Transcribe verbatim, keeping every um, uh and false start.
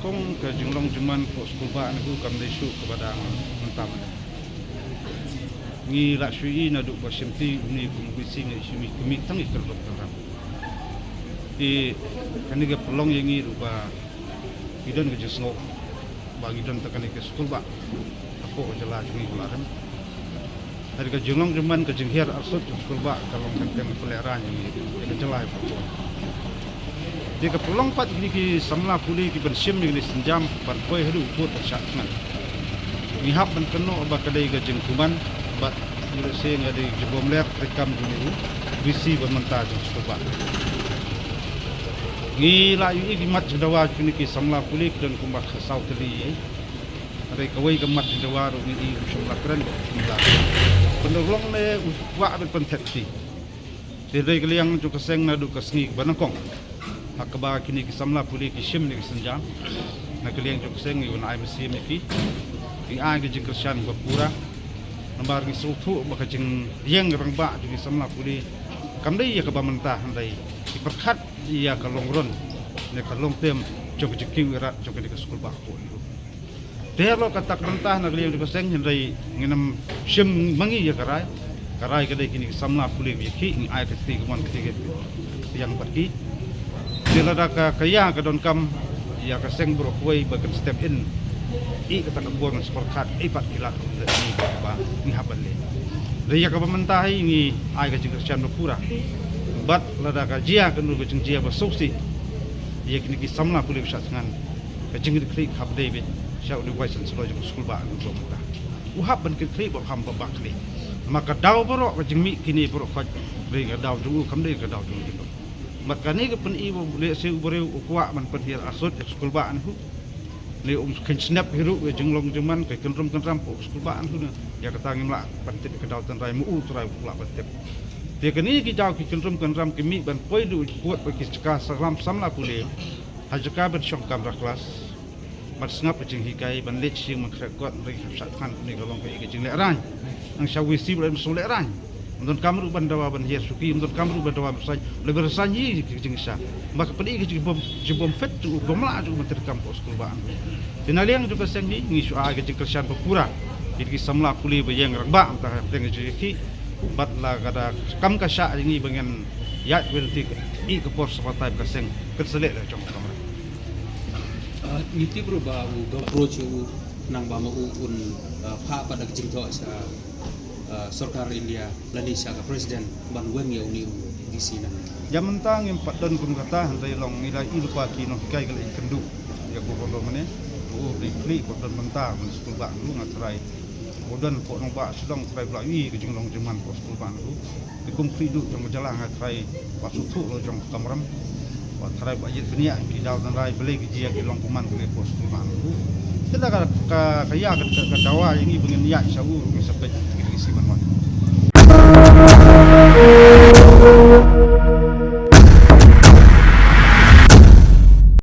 Kong ka jinglong jingman ko skulbah na ku kam dei shu ka badang mentah mana. Ngi la shu i na duk ba shimti uni kum kui sing ngi shu mi kami tang i kerlok kerang. I kani ka pelong yang ngi rupa idon ka jisngok ba ngi don ta kani ka skulbah. Apo ka jala jung ngi kula kan. Hari ka jinglong jingman ka jinghiar arsut ka skulbah ka long kan kan ka pelek rang yang ngi ka jala i pelong. Di ka pelong pat kini ki samla puli ki ban shim ni kini senjam ban poi hadu u put ban shah tngan. Ngi hap ban keno ba ka dei ka jingkuman bad ngi leh se nga dei jingom ler rekam jong ngi u bisi ban menta jong skulbah. Ngi la yu i ki mat jingdawa kini ki samla puli ki don kumba ka saw teli ye. Ada kawai ka mat jingdawa ru ngi i u shim la kren ba u shim la. Pendorlong ne u kwah ban pentet ti. Te dei ka liang jong ka seng na du ka sngi ka banakong. Ha kaba kini ki samla puli ki shim ni ki senjam. Na ka liang jong ka seng ngi wan ai masi mi ki. Ngi ai ki jingkyrshan ba pura. Namar ngi sngewthuh ba ka jingïeng rangbah jong ki samla puli kam dei ïa kaba mynta hynrei ki pyrkhat ïa ka long run ne ka long term jong ka jingkiew ïarap jong kani ka skulbah ko. Te lo ka tak bynta na ka liang jong ka seng hynrei ngin ym shim mangi ïa ka rai. Ka rai ka dei kini ki samla puli ba ïa ki ngi ai ka ti ka mon ka ti ka yang bad ki. Te lada ka ka ïa ka donkam ïa ka seng baroh kawei ba kan step in. I ka tak ka bor ngan spor khat i pat ki lad ka ni ba ngi hap ban leh. Dei ïa kaba mynta hi ngi ai ka jingkyrshan ba pura. Bad lada ka jia ka nu ka jingjia ba suk si ïa kini ki samla puli ba shah tngan. Ka jingkitkhlieh hap dei beit sha u dei wai san shloi jong u skulbah ngi u mynta. U hap ban kitkhlieh ba kham ba bak khlieh. Ma ka daw baroh ka jingmih kine baroh khoit dei ka daw jong u kham dei ka daw jong u jingdon. Mat kane ka pyni ba leh se u briew u kwah ban pynhiar arsut ïa u skulbah ngi u. Ne um khein snep hi ruh ïa jinglong jingman ka kynrum kynram u skulbah ngi u ne. Ïa kata ngim lah ban tip ïa ka daw tynrai ma u trai u lah ban tip. Te kane ki daw ki kynrum kynram ki mih ban poi du u kut ba ki jaka salam samla pule. Ha jaka ban shong kamra klas. Ban sngap ka jinghikai ban leit sha ïing ban khreh kot ban ring hap shah thngan kane ka long ka ïa ka jingleh rang. Nang sha wisi ba leit ban shu leh rang. Ym don kam ruh ban dawa ban hiar shuki, ym don kam ruh ban dawa ban sain. Leh ban sain hi ka jingsha. Ba ka pynïaid ka jingbym, jingbym fit jong u, bym lah jong u ban treikam ka skul ba. Te na liang jong ka seng hi ngi shu ai ka jingkyrshan ba pura. Ïa ki samla pule ba ïeng rangbah mynta ha pdeng ka jingïakhih. Bad la ka da kam ka shah ïa ngi ba ngin ïaid wei lynti ka i ka por sa batai ba ka seng kan sa leh da jong ka kamra. Ah, ngi tip ruh ba u dang approach u nang ba ma u un, ah, phah pat da ka jingthoh sha, ah, sorkar India lane sha ka president ban weng ïa une u D C nang. Ïa mynta ngim pat don kum kata hynrei long ngi la i lypa ki nonghikai ka la i kynduh ïa ka khubor mane. U dei khlieh ba don mynta ban skul ba ndu nga trai. Ba don pok nongbah Shillong trai ba la i ka jinglong jingman pok skul ba ndu. Te kum khlieh duh jong ka jylla nga trai ba shu thuh lo jong ka kamram. Ba trai ba ïit bniah ki daw tynrai balei ki jia ki long kuman ki leh pok skul ba ndu. Te da ka, ka, ka ïa ka, ka, ka dawa ïa ngi ba ngin ïaid sha u ruh ngi sa peit ki dei si ban wan.